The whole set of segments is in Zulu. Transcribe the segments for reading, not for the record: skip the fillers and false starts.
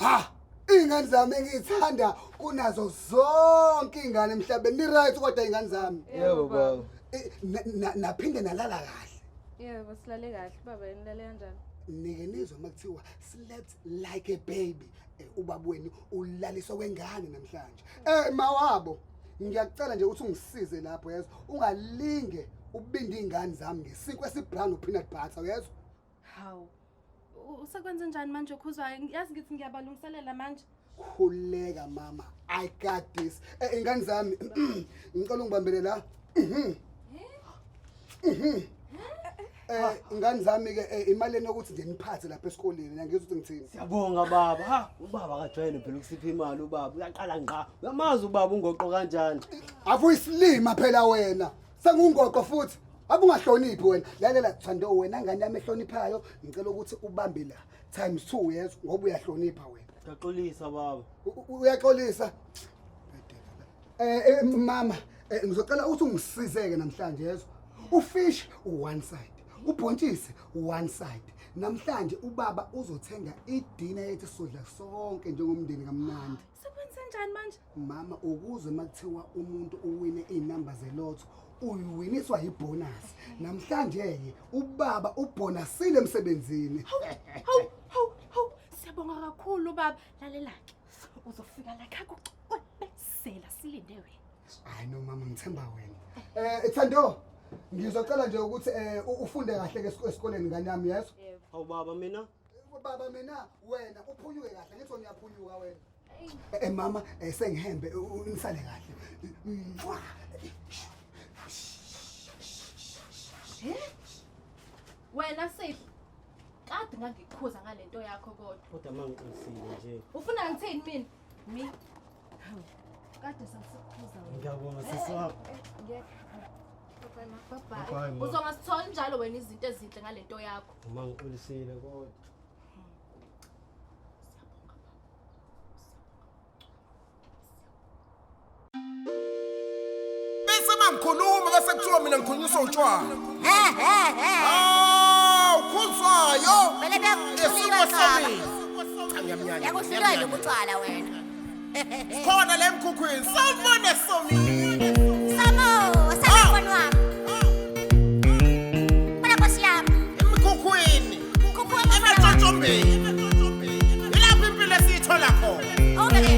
Ha! Iy'ngane zami engiy'thanda kunazo zonke iy'ngane emhlabeni. Ni-right kodwa iy'ngane zami. Yebo baba. Eh, Naphinde nalala kahle. Yebo, silale kahle. Baba yena ulale kanjani? Nike nizwe uma kuthiwa slept like a baby. Eh, ubaba wenu ulaliswa kwengane namhlanje. Eh mawabo, ngiyakucela nje ukuthi ungisize lapho yezwa. Ungalinge ubinde iy'ngane zami ngesinkwa esibrown no-peanut butter uyezwa? Hawu. Usekwenze njani manje ukhuzwayo? Yazi ngithi ngiyabalungiselela manje. Khuleka mama, I got this. Eh ingane zami, ngicela ungibambele la. Eh ingane zami ke eh, imali enokuthi nje niphathe lapha esikoleni, ngiyangizwa ukuthi ngithini. Siyabonga baba. Ha, ubaba akajwayele phela ukusipha imali ubaba. Uyaqala ngqa. Uyamazi ubaba ungoqo kanjani. Avuyisilima phela wena. Sengungoqo futhi. Ave ungahloniphi wena. Lalela Thando wena ngane yami ehloniphayo, ngicela ukuthi ubambe la times 2 yezwa ngoba uyahlonipha wena. Ngiyaxolisa baba. Uyaxolisa. Eh, eh mama, eh, ngizocela ukuthi ungisizeke namhlanje yezwa. Ufish one side, ubhontshisi one side. Namhlanje ubaba uzothenga idina yethu sodla sonke njengomndeni kamnandi. Sekwenze njani manje? Mama ukuze makuthiwa umuntu uwine izinamba zelotho uyiwiniswa yibonus. Namhlanje ke ubaba ubonusile emsebenzini. Hawu, hawu, hawu. Siyabonga kakhulu baba. Lalela ke. Uzofika la ekhaya kucwebezela silinde wena. Hayi no mama ngithemba wena. Eh Thando ngizocela nje ukuthi eh ufunde kahle ke esikoleni ngane yami yezwa. Yebo. Hawu baba mina Baba mina wena uphunyuke kahle ngithi uyaphunyuka wena. Eh mama eh, sengihembe nisale kahle. Mwah. Wena Sipho. Kade ngangikukhuza ngalento yakho kodwa. Kodwa mangiqinisile nje. Ufuna ngithini mina? Mi. Hawu. Kade sasikukhuza wena. Ngiyabonga sisi wami. Ngeke. Bye ma. Bye Bye, bye. ma. Uzongasithola njalo wena izinto ezinhle ngalento yakho. Uma ngiqinisile kodwa. Bese mangikhuluma bese kuthiwa mina ngikhulunyiswa utshwala. Hawu khuzwayo. Vele Esimo kuyakuhlulwa sami. Cha ngiyamnyanya. Yakuhlulwa yini ukutshwala wena? Khona le mkhukhwini. Sawubona Somile. Samo, samo mfana wami. Bana nkosi yami. Emkhukhwini. Mkhukhu wami mfana wami. Ematshotshombeni. Ilapho impilo esiyithola khona. Awubeke.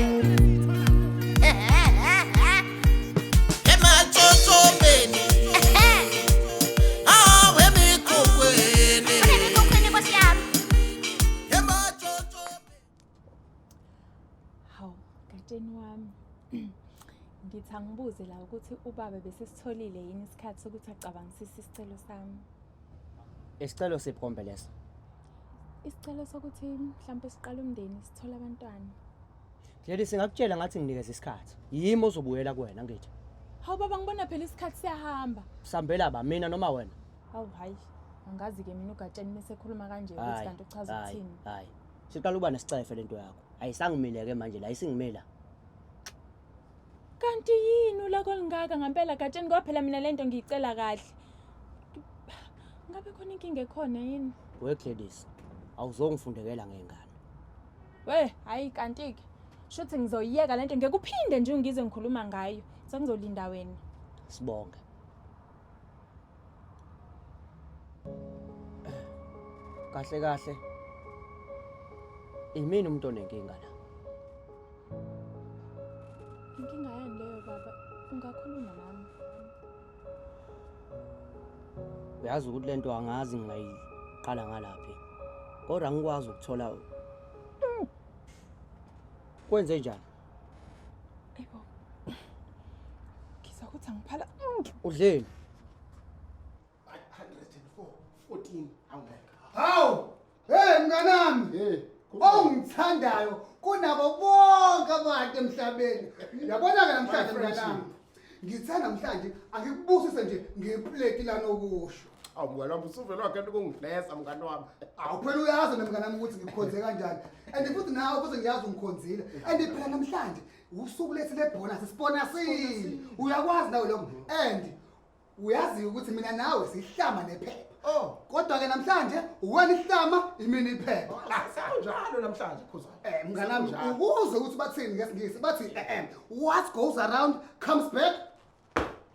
Ematshotshombeni. Hawu emikhukhwini. Bana emikhukhwini nkosi yami. Ematshotshombeni. Hawu, gatsheni wami. Ngithi angibuze la ukuthi ubaba besesitholile yini isikhathi sokuthi acabangisise isicelo sami. Isicelo siphi kombe leso? Isicelo sokuthi mhlawumbe siqale umndeni sithole abantwana. Leli singakutshela ngathi nginikeza isikhathi. Yimi ozobuyela kuwena ngithi. Hawu baba ngibona phela isikhathi siyahamba. Sambela ba mina noma wena? Hawu hayi. Angazi ke mina ugatsheni mese ekhuluma kanje ukuthi Hayi, kanti uchaza hayi, ukuthini. Hayi. Siqala uba nesicefe lento yakho. Ayisangimile ke manje la isingimila. Kanti yini ulaka olungaka ngempela gatsheni ngoba phela mina lento ngiyicela kahle. Ngabe khona inkinga ekhona yini? We Gladys, awuzongifundekela ngengane. We, hayi kanti ke. Shuthi ngizoyiyeka lento ngeke uphinde nje ungize ngikhuluma ngayo. Sengizolinda wena. Sibonge. Kahle kahle. Imini umuntu onenkinga la. Inkinga yani leyo baba? Ungakhuluma nami. Uyazi ukuthi lento angazi ngingayiqala ngalaphi. Kodwa angikwazi ukuthola Kwenze njani? Ebo. Ngizwa ukuthi angiphala. Udleni? 104 14 awungeke. Hawu! Hey mnganami. Hey. Ongithandayo kunabo bonke abantu emhlabeni. Yabona ke namhlanje My friendship. mnganami. Ngithe namhlanje angikubusise nje ngepleti lanokusho. Awu mngani wami usuvele wakhe ukungiblessa mngani wami. Awu phela uyazi nemnganami ukuthi ngikhonze kanjani. And futhi nawe futhi ngiyazi ungikhonzile. And phela namhlanje usuku lethu lebonus sibonasile. Uyakwazi nawe lokho. And uyazi ukuthi mina nawe sihlama nephepha. Oh. Kodwa ke namhlanje uwena ihlama imini iphepha. Sekunjalo namhlanje Khuzwayo. Mnganami Sekunjalo. ukuze ukuthi bathini ngesingisi bathi what goes around comes back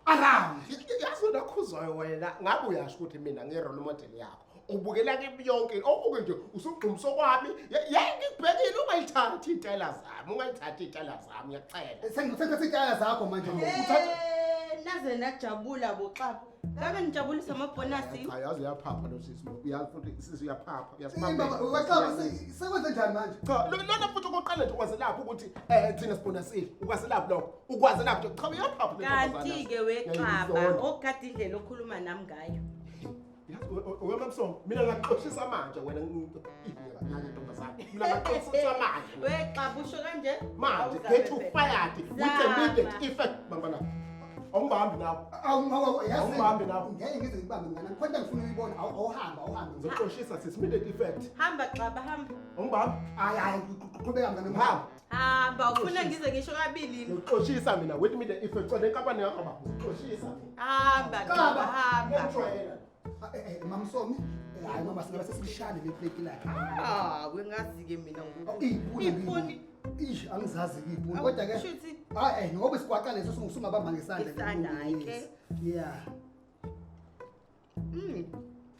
around. Yazi wena Khuzwayo wena ngabe uyasho ukuthi mina ngi-role model yakho. Ubukela kimi yonke okuke nje usugqumso kwami. Yeke ngikubhekile ungayithathi iy'tayela zami, ungayithathi iy'tayela zami ngiyacela. Sengithatha iy'tayela zakho manje. Uthatha Naze najabula boxaba. Ngabe nijabulisa amabhonasi? Cha yazi uyaphapha lo sisi lo. Uyazi futhi sisi uyaphapha, Baba, uyasibamba. sekwenze njani manje? Cha, lona futhi okokuqala nje ukwazelaphi ukuthi thina sibonasile. Ukwazelaphi lokho? Ukwazelaphi nje? Cha uyaphapha le ntombazana. Kanti-ke wexaba Ngiyayizonda. okukade indlela okhuluma nami ngayo. Yazi wemamsongo mina ngakuxoshisa manje wena ngiyakanyanya ntombazane. Mina ngakuxoshisa manje. Wexaba usho kanje? Manje Awuzabe get you phela. fired with immediate effect bambana. Awungibambi nawe. Awu yazi. Awungibambi nawe. Ngeke ngize ngibambe mnganami. Khona ngifuna uyibona awuhamba awuhambe. Ngizoxoshisa sis immediate effect. Hamba xaba hamba. Awungibambi. Hayi hayi qhubeka mnganami. Hamba. Hamba ufuna ngize ngisho kabili. Ngizoxoshisa mina with immediate effect. Cela inkampani yakho baba. Ngizoxoshisa mina. Hamba xaba hamba. Ngiyajwayela. Mamsomi, hayi mama singabe sesilishane le plate lakhe. Ah, wengazi-ke mina ngoku. Iy'puni. Iy'puni. Ish, angizazi ke iy'puni kodwa ke Shuthi. hayi ngoba isigwaqa leso sungabamba ngesandla. Isandla, hhayi ke. Yeah.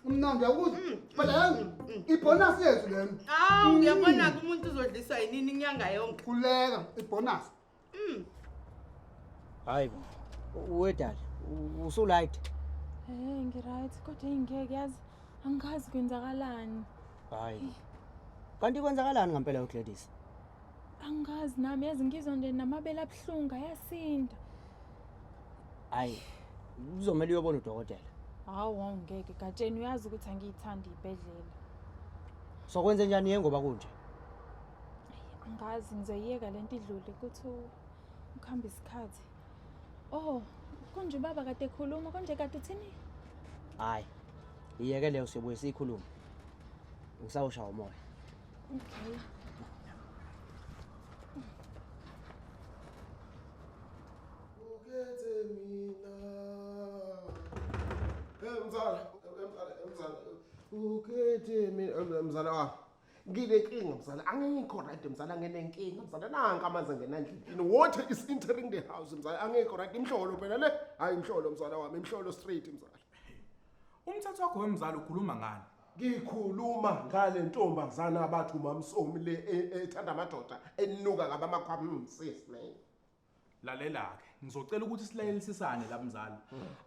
Mnandi uyakuzwa? Phela yazi ibonus yethu lena. Awu uyabona-ke umuntu uzodliswa yinini inyanga yonke. Khuleka ibonus. Hayi bo. Wedali, usulight. Ngi-right kodwa ingeke yazi angazi kwenzakalani. Hayi bo. Kanti kwenzakalani ngempela uGladys? Angazi nami yazi ngizwa nje namabele abuhlungu ayasinda. Hayi. Kuzomela uyobona udokotela. Hawu awungeke Gatsheni uyazi ukuthi angiyithandi ibhedlela. So kwenze njani ye ngoba kunje? Angazi ngizoyiyeka lento idlule ukuthi ukuhamba isikhathi. Oh, konje ubaba kade ekhuluma konje kade uthini? Hayi. Iyeke leyo siyobuye siyikhulume. Ngisawushaya umoya. Okay. Ukhethe mina. Mzala, mzala, mzala. Ukhethe mina mzala wami. Nginenkinga mzala, angikho right mzala, nginenkinga mzala. Nanka amanzi angena endlini. Water is entering the house mzala, angikho right. Imhlolo phela le. Hayi imhlolo mzala wami, imhlolo straight mzala. Umthetho wakho wemzala ukhuluma ngani? Ngikhuluma ngale ntombazana abathi uMamsomi le ethanda amadoda enuka ngabe amakhwama sis man. Lalela-ke, ngizocela ukuthi silayelisisane la mzala.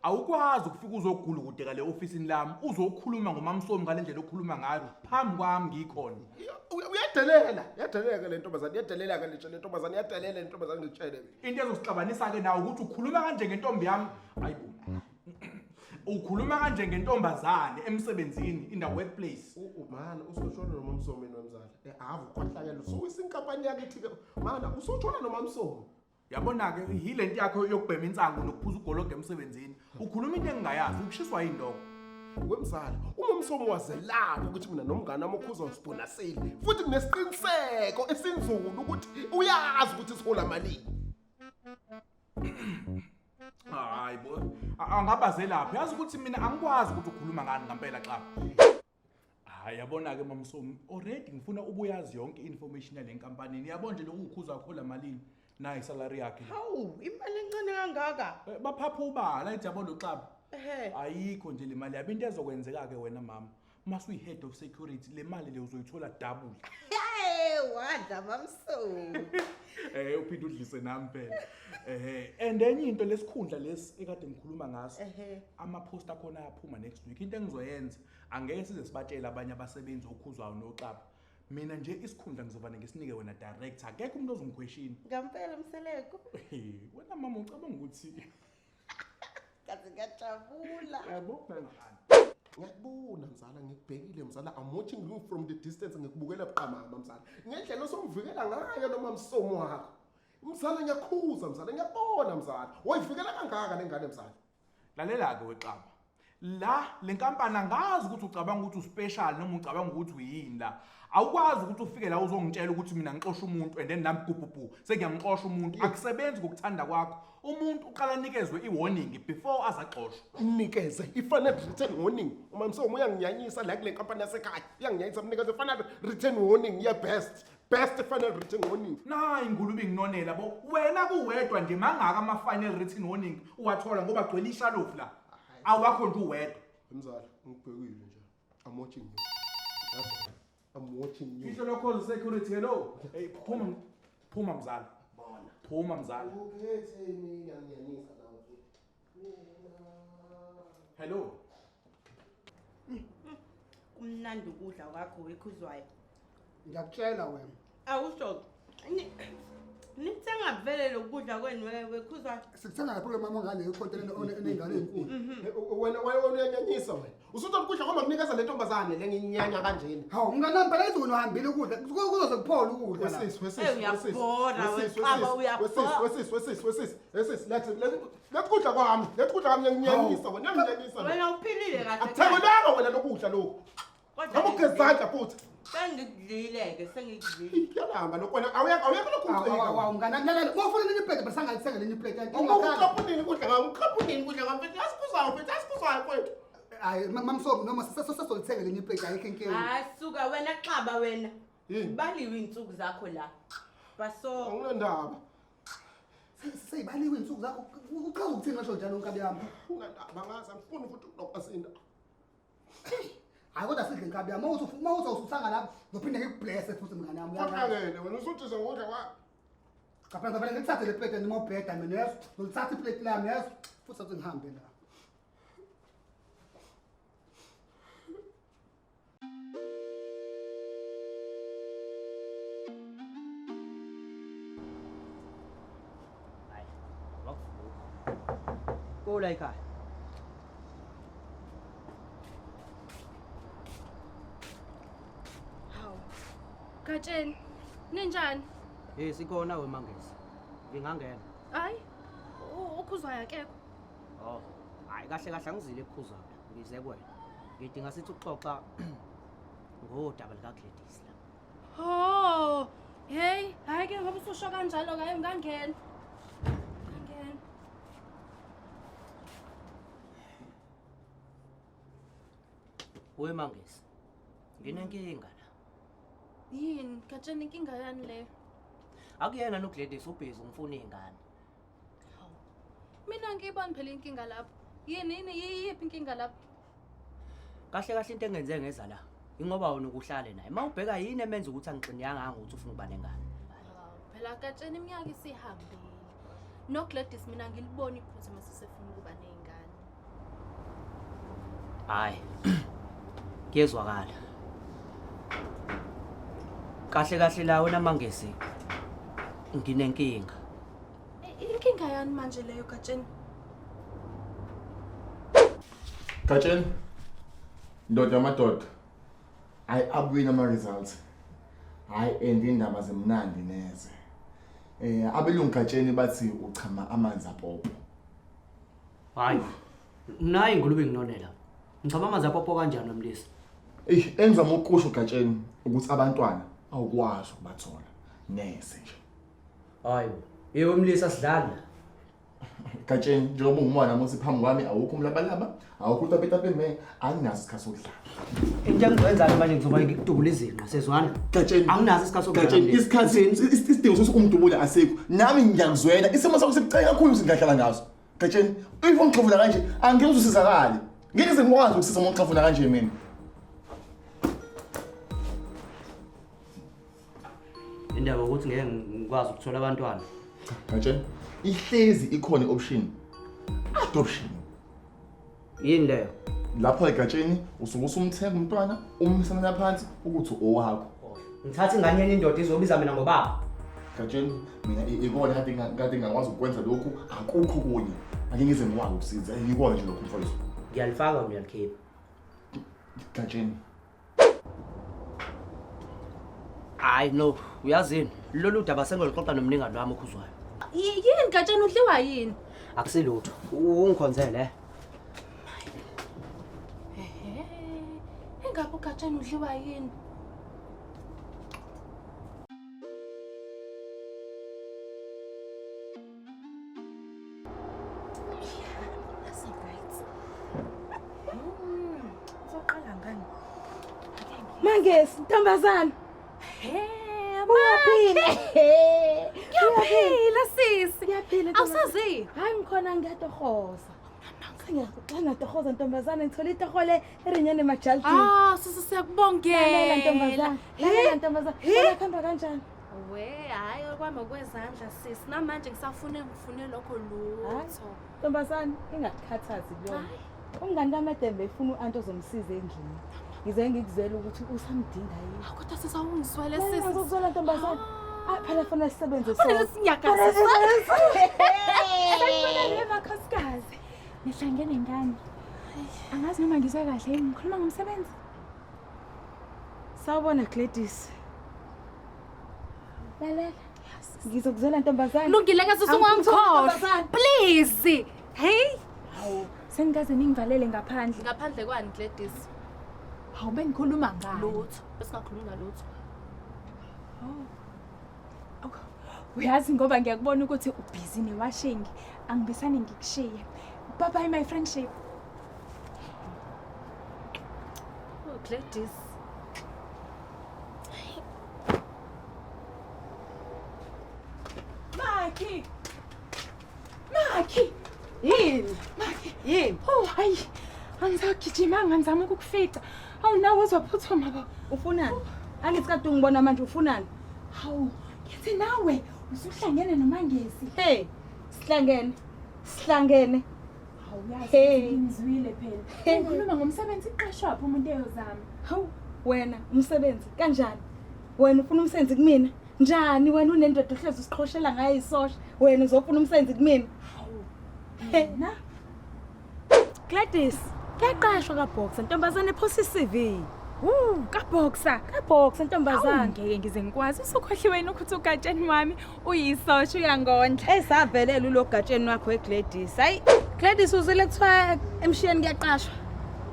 Awukwazi ukufika uzogula kude kale ofisini lami, uzokhuluma ngoMamsomi ngale ndlela okhuluma ngayo phambi kwami ngikhona. Uyadelela, iyadelela le ntombazana, iyadelela ke le ntombazana, iyadelela le ntombazana ngitshele mina. Into ezosixabanisa-ke nawe ukuthi ukhuluma kanje ngentombi yami. Hayibo. Ukhuluma kanje ngentombazane emsebenzini in the workplace. Mana usutshona noMamsomi nomzala. Ave ukhohlakele usuwisa inkampani yakithi ke. Mana usutshona noMamsomi. Yabona-ke yile nto yakho yokubhema insangu nokuphuza ugologo emsebenzini. Ukhuluma into engingayazi, ukushiswa yini lokho? Wemzala, uMamsomi wazelapha ukuthi mina nomngane wami uKhuzwayo sibonasile. Futhi nginesiqiniseko esinzulu ukuthi uyazi ukuthi sihola malini. Hayi bo, angabazelaphi. Yazi ukuthi mina angikwazi ukuthi ukhuluma ngani ngempela xa. Hayi yabona-ke Mamsomi, already ngifuna ubuyazi yonke i-information yale nkampanini. Yabo nje lokhu uKhuzwayo khola malini. Nayi salary yakhe. Hawu, imali encane kangaka. Baphapha ubala ethi yabo lo xaba. Ehhe. Ayikho nje le mali yabo. Into ezokwenzeka-ke wena mama, mase uyi-head of security, le mali le uzoyithola double. Hey, wadla Mamsomi. Uphinde udlise nami phela. And enye into lesikhundla lesi ekade ngikhuluma ngaso. Ama-post akhona ayaphuma next week. Into engizoyenza, angeke size sibatshele abanye abasebenzi oKhuzwayo noXaba. Mina nje isikhundla ngizovane ngisinike wena director. Akekho umuntu ozongiquestion. Ngempela Mseleko. Wena mama ucabanga ukuthi Kaze ngiyajabula. Yabo. Ngiyakubona mzala, ngikubhekile mzala. I'm watching you from the distance, ngikubukela buqamama mzala. Ngendlela osomvikela ngayo noma msomo wakho. Mzala ngiyakhuza mzala, ngiyabona mzala. Wayivikela kangaka lengane mzala. Lalela-ke wexaba. La le nkampani angazi ukuthi ucabanga ukuthi uspecial noma ucabanga ukuthi uyini la. Awukwazi ukuthi ufike la uzongitshela ukuthi mina ngixosha umuntu and then nami gubhubhu sengiyamxosha umuntu. Akusebenzi ngokuthanda kwakho. Umuntu uqala anikezwe i-warning before azaxoshwe. Mnikeze i-final written warning. Uma Msomi uyanginyanyisa la kule nkampani yasekhaya. Uyanginyanyisa, mnikeze i-final written warning ye-best. Best final written warning. Nayi ingulube inginonela bo. Wena kuwedwa nje mangaka ama-final written warning uwathola ngoba gcwele ishalofu la. Awakho nje uwedwa. Mzala, ngibhekile nje. I'm watching you. Yazi, I'm watching you. Fihlo lokhozi security hello. Hey phuma phuma mzala. Bona. Phuma mzala. Uphethe mina ngiyanisa la mfethu. Hello. Kumnandi ukudla kwakho wekhuzwayo. Ngiyakutshela wena. Awusho. Nithenga vele lokudla kwenu wekhuzwayo. Sikuthenga lapho lo mama ngale ekhonteleni onengane enkulu. Wena wena uyanyanyisa wena. Usuthola ukudla kwama kunikeza le ntombazane le nginyanya kanjena. Hawu mngani wami phela izolo uhambile ukudla. Kuzoze kuphole ukudla la. Wesisi, wesisi, Hey, uyabhora, wesisi, wexaba, wesisi, uyabhora. wesisi, wesisi, wesisi, wesisi, letha letha ukudla kwami, letha ukudla kwami ngiyanginyanyisa wena, uyanginyanyisa wena. Wena uphilile kahle. Akuthengelwanga wena lokudla lokhu. Kodwa Noma ugeza izandla futhi. Sengikudlile ke, sengikudlile. Kuyalamba lokho wena, awuyeke awuyeke lokhu Hawu hawu ucika. mngani wami lalela. Uma ufuna elinye iplate bese angalithenga elinye iplate. Uqaphunini ukudla kwami, uqaphunini ukudla kwami mfethu, asikuzwayo mfethu, asikuzwayo mfethu. Hayi mamsomi noma sesolithenga elinye iplate ayikho inkinga. Hayi suka wena xaba wena. Yini? Baliwe insuku zakho la. Baso. Anginandaba. Seyibaliwe insuku zakho. Uchaza ukuthini ngasho njalo nkabi yami? Unandaba ngazi angifuni futhi ukudokwasinda. Hayi kodwa sidle nkabi yami. Mawuthi mawuthi usuthanga lapho ngizophinde ngikublesse futhi mngani wami. Khohlakele wena usuthize ngokudla kwami. Cha phela ngivele ngithathe le plate noma ubheda mina yeso. Ngilithatha iplate lami yeso. Futhi athi ngihambe la. Hayi, wakuvuka. Kula ekhaya. Hawu. Gatsheni, ninjani? Hey sikhona we Mangezi. Ngingangena. Hayi, ukhuzwayo akekho. Oh, hayi kahle kahle angizile ekukhuzwa la. Ngize kuwena. Ngidinga sithi ukuxoxa ngodaba lika Gladys la. Oh, hey, hayi ke ngoba ususho kanjalo kaye ungangena. Ungangena. We Mangezi. Nginenkinga la. Yini, Gatsheni inkinga yani leyo? Akuyena noGladys ubhizi ungifuna izingane. Mina ngiyibona phela inkinga lapho. Yini yini yiphi inkinga lapho? Kahle kahle into engenze ngeza la. Ingoba wena ukuhlale naye. Mawubheka yini emenza ukuthi angixiniyanga ukuthi ufuna ukuba nengane. Hawu, phela Gatsheni iminyaka isihambile. NoGladys mina ngilibona iphutha mase sefuna ukuba nezingane. Hayi. Kuyezwakala. Kahle kahle la wena Mangezi nginenkinga. Inkinga yani manje leyo Gatsheni? Gatsheni, ndoda yamadoda. Hayi abuyini ama results. Hayi and indaba zimnandi neze. Abelungu Gatsheni bathi uchama amanzi apopo. Hayi. Nayi ingulube nginonela. Ngichama amanzi apopo kanjani wemlisa? Eh, engizama ukusho Gatsheni ukuthi abantwana awukwazi ukubathola neze nje. Hayi. Yebo mlisa sidlala. Gatsheni njengoba ungumwana musi phambi kwami awukho umlabalaba, awukho utapetape me, anginaso isikhathi sokudlala. Into engizoyenza manje ngizoba ngikudubula izinqa sezwana. Gatsheni anginaso isikhathi sokudlala. Gatsheni isikhathi isidingo sokuthi ungidubule asikho. Nami ngiyakuzwela isimo sakho sibucayi kakhulu ukuthi ngingahlala ngaso. Gatsheni if ungixovula kanje angeke uzusizakale. Ngeke ngize ngikwazi ukusiza uma ungixovula kanje mina. Indaba ukuthi ngeke ngikwazi ukuthola abantwana. Gatsheni ihlezi ikhona ioption. Adoption. Yini leyo? Lapho egatsheni usuke usumthenga umntwana umsana phansi ukuthi owakho. Ngithatha ingane yenye indoda izobiza mina ngobaba. Gatsheni mina ikona kade ngingakwazi ukwenza lokhu akukho kunye. Ake ngize ngikwazi ukusiza ngikona nje lokhu mfowethu. Ngiyalifaka ngiyalikhipha. Gatsheni. Hayi no, uyazini lolu daba sengilixoxa nomlingani wami okhuzwayo. Yini Gatsheni udliwa yini? Akusilutho. Ungikhonzele. Ugatsheni udliwa yini? Mangesi, ntombazana. Uyaphila. Ngiyaphila sisi. Ngiyaphila. Awusazi? Hayi ngikhona ngiyatohoza. Ngiyatohoza ntombazana ngithola itoho le erinyane emajalidini. Ah, sisi siyakubongela. Lalela ntombazana. Lalela ntombazana. Wena kuhamba kanjani? We, hayi okwami okwezandla sisi. Namanje ngisafune ngifune lokho lutho. Ntombazana ingakukhathazi kuyona. Umngani kaMadembe efuna u-anti ozomsiza endlini. Ngize ngikuzwele ukuthi usamdinga yini. Kodwa sisi awungizwele Lalela, sisi. ngizokuzwela ntombazana. Ah, phela fanele sisebenze Fanele sinyakaze. Sanibonani makhosikazi. Nihlangene ngani? Angazi noma ngizwe kahle yini ngikhuluma ngomsebenzi. Sawubona Gladys. Lalela. Ngizokuzwela ntombazana. Lungile ke sisi ungangikhohlwa. Please. Hey. Senikaze ningivalele ngaphandle. Ngaphandle kwani Gladys? Hawu bengikhuluma ngani? Lutho. Besingakhulumi ngalutho. Uyazi ngoba ngiyakubona ukuthi ubhizi newashing. Angibisane ngikushiye. Bye bye my friendship. Oh Gladys. Maki. Maki. Yini? Maki. Yini? Oh hayi. Angisagijimanga ngizama ukukufica. Awu nawe uzophuthuma baba. Ufunani? Angithi kade ungibona manje ufunani? Hawu, ngithi nawe usuhlangene noMangesi. Hey, sihlangene. Sihlangene. Hawu yazi Hey. ngizwile phela. Ngikhuluma ngomsebenzi iqashwaphi umuntu eyozama. Hawu, wena umsebenzi kanjani? Wena ufuna umsebenzi kumina? Njani wena unendoda ohlezi usiqhoshela ngayo isosha? Wena uzofuna umsebenzi kumina? Hey. Na? Gladys, kuyaqashwa kaBoxer ntombazane ephosa iCV. Wu, kaBoxer. KaBoxer ntombazane. Awu, ngeke ngize ngikwazi usukhohliwe yini ukuthi ugatsheni wami uyisosha uyangondla. Esavelela ulogatsheni wakho eGladys. Hayi, Gladys uzile kuthiwa emshiyeni kuyaqashwa.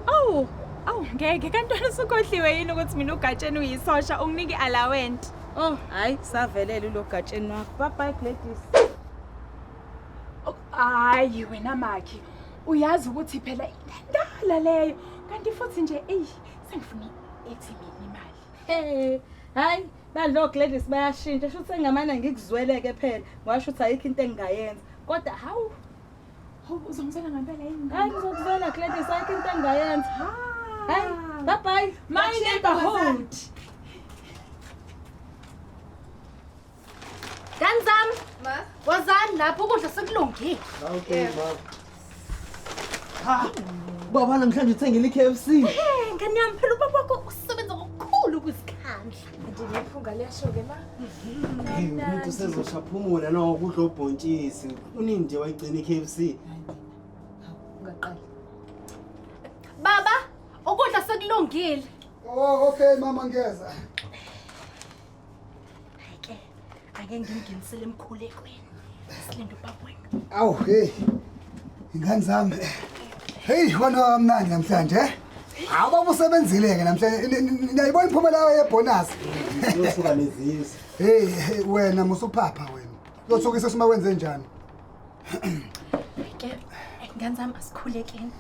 Awu, awu ngeke kanti wena usukhohliwe yini ukuthi mina ugatsheni uyisosha unginike i-allowance. Oh, hayi, savelela ulogatsheni wakho. Bye bye Gladys. Hayi wena Makhi, uyazi ukuthi phela indala leyo. Kanti futhi nje eyi sengifuna ethi mina imali. Hey, hayi, balo Gladys bayashintsha. Shuthi sengamane ngikuzweleke phela. Ngasho ukuthi ayikho into engingayenza. Kodwa hawu, Hawu uzongizwela ngempela yini? hayi ngizokuzwela Gladys, ayikho into engingayenza. Hayi, bye bye. My neighborhood. Ngani zami? Ma? Wozani lapho ukudla sekulungile. Okay, ma. Ha! Baba namhlanje uthengile i-KFC. Hey, ngani yami phela ubaba wakho usebenza ngokukhulu ukuzikhandla. Nje nephunga liyasho-ke ma. Hey, umuntu usezoshaphumula no kudla ubhontshisi. Unini nje wayigcina i-KFC? Ungaqali. Baba, ukudla sekulungile. Oh, okay mama ngiyeza. Ke, ake ngingenisele emkhulekweni. Silinde ubaba wena. Awu hey. Ingane zami. Hey, wena kamnandi namhlanje. eh? Hawu baba usebenzile ke namhlanje. Niyayibona imiphumela yebonus. Uyosuka nezisu. Hey, hey, wena musuphapha wena. Uyothukisa sima wenze njani? Ke, ngani zami asikhulekeni.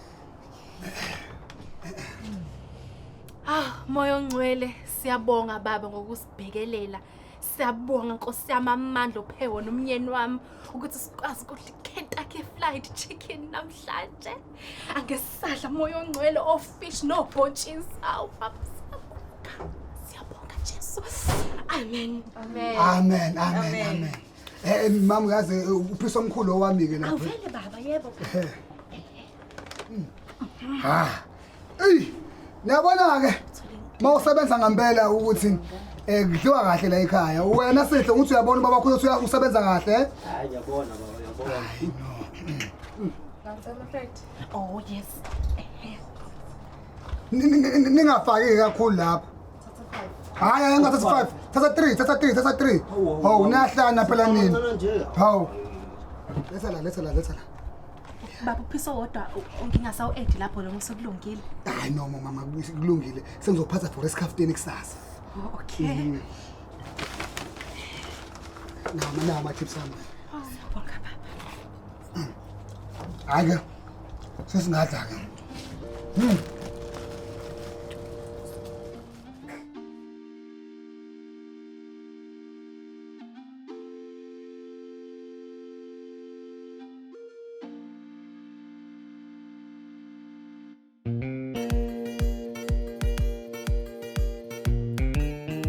Ah, moya ongcwele, siyabonga baba ngokusibhekelela. Siyabonga Nkosi yami amandla ophe wona umnyeni wami ukuthi sikwazi ukudla iKentucky Fried Chicken namhlanje. Angesadla moya ongcwele ofish nobhontshisi. Awu baba siyabonga. Siyabonga Jesu. Amen. Amen. Amen, amen, amen. Eh mama uyazi uphisa omkhulu owami ke lapho. Awuvele baba yebo. Ha. Ey, niyabona ke mawusebenza ngempela ukuthi kudliwa kahle la ekhaya. Wena sihle ukuthi uyabona ubaba wakho uthi usebenza kahle. eh? Hayi ngiyabona baba, ngiyabona. Oh yes. Ningafaki kakhulu lapho. Hayi hayi ngathatha 5. Thatha 3, thatha 3, thatha 3. Hawu nahlana phela nini. Nje. Hawu. Letha la, letha la, letha la. Baba uphisa owodwa ngingasawu-edi lapho noma sekulungile. Hayi noma mama kulungile. Sengizophatha for esikhafuteni kusasa. Oh, okay. Nawo nawo ama-chips ami. Oh, siyabonga baba. Hhayi ke sesingadla ke.